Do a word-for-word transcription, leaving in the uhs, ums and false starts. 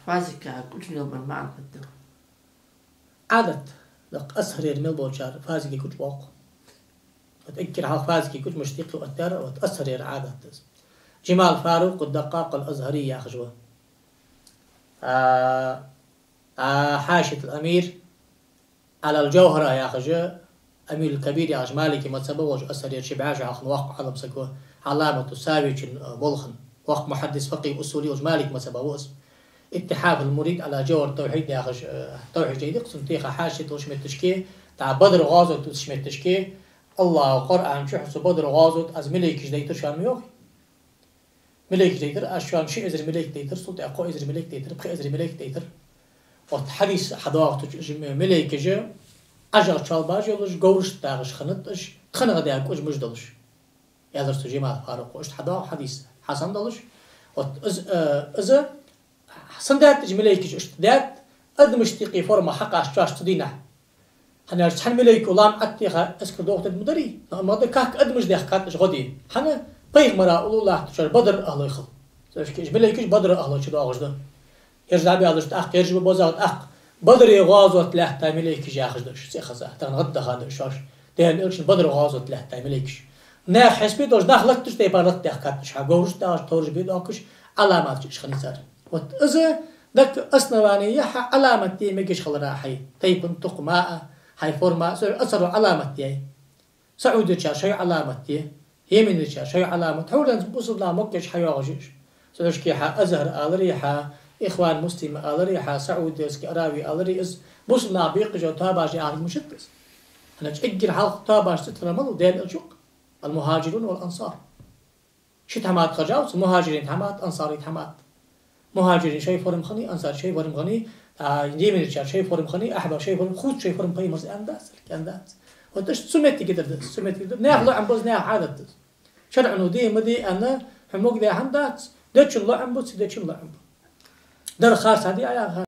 Фазига кӀуж лелабар маӀан хӀанз да. Ӏадат да-кх Азхьарера мел болчар фазига кӀуж боаккх. Вот эггара хьалха фазига кӀуж мишта йикъ оттадаьр, вот Азхьарера Ӏадат да из. Джамал Фарукъ ад-Дакъакъ ал-Азхьари яхаш ва. А, а, Хьашият ал-Амир Ӏалал-Джавхьара яхаш, Амир ал-Кабир яхаш, Малики мазхӀаба волаш, Азхьарера ши бӀаь шу хьалха воккха Ӏалам саг ва, Ӏаламату Сави чун, а, болх хинна, воккха мухьаддис, факъихӀ, усули волаш, Малики мазхӀаба ва из. Иттихьаф ал-Мурид Ӏала Джавхьар ат-ТавхӀид яхаш, а, тавхӀид жай да-кх цун, тӀехьа хьашият долаш метташке, тӀаккха Бадр гӀазот дувцаш метташке, АллахӀа Къуръан чу хьуца Бадр гӀазот, аз малейкаш дайтар шоана ма йоахий. Малейкаш дайтар, аз шоана ши эзар малейк дайтар, цул тӀехьа кхо эзар малейк дайтар, пхи эзар малейк дайтар. Вот хьадис хьадоагӀаш да цу чу, уж малейкаш ӀажагӀчоалбаш йолаш, говрашта дагӀаш хиннад уж, тханах даь кӀуж муж долаш. Аьлар цу Джамал Фарукъо, иштта хьадоагӀа хьадис, хьасан долаш. Вот из, э, из сенна даьд уж малейкаш, иштта даьд, адамашта юкъе форма хьакхаччош цу дийнахьа. ХӀана аьлча цхьан малейко лам Ӏаттеха эскар дохадергма дарий, но амма да как адамаш даьхкад уж гӀо де. ХӀана? Пайхамара уллув латтачар Бадр ахӀлой хила. Цу чу уж малейкаш Бадр ахӀлой чу доагӀаш да. Ераш дӀабаьлча тӀаккха, ераш ба бозагӀа тӀаккха, Бадре гӀазот лаьтта малейкаш яхаш да уж, цӀи хеза, тахан гӀаддаха да уж шоаш. Даьла Элчан Бадр гӀазот лаьтта малейкаш. Наьха хьисапе долаш, нах латташ тайпара латта даьхкад уж, хьа говрашта дагӀаш, товраш бе доаккхаш, Ӏаламаташ уж хиннай цар. Вот из да-кх основание хьа Ӏаламат де мегаш хилара, хьай тайпан тукхама а, хьай форма а, цар, цар Ӏаламат де. СаӀудерчар шоай Ӏаламат де, Йеменерчар шоай Ӏаламат. Хьурдан бусалба нах могаш хьайоагӀаш я уж. Цу чу хьа Азхьар аларе, хьа Ихван Муслим аларе, хьа Саудовский Аравия аларе, из бусалба нах бекъаш йола тоабаш я яхилга мишта да из? ХӀана аьлча эггара хьалха тоабаш цӀи тиллар малув? Даьла Элча ва-кх. Ал-мухьаджирун вал-ансар. Ши тхьамада хержав цу: мухьаджирий тхьамада, ансарий тхьамада. Мухьаджирий шоай форма хиннай, ансарий шоай форма хиннай, а, йеменерчар шоай форма хиннай, ахьбарий шоай форма, хувца шоай форма пайхамара аьнна дац, аьнна дац. Вот иштта цу моттиге дар да из, цу моттиге дар. Наьха лоӀам ба из, наьха Ӏадат да из. ШарӀо де ма де аьнна, хьо могадаь хӀама дац, дечун лоӀам ба, ца дечун лоӀам ба. Дар харц хьаде, а,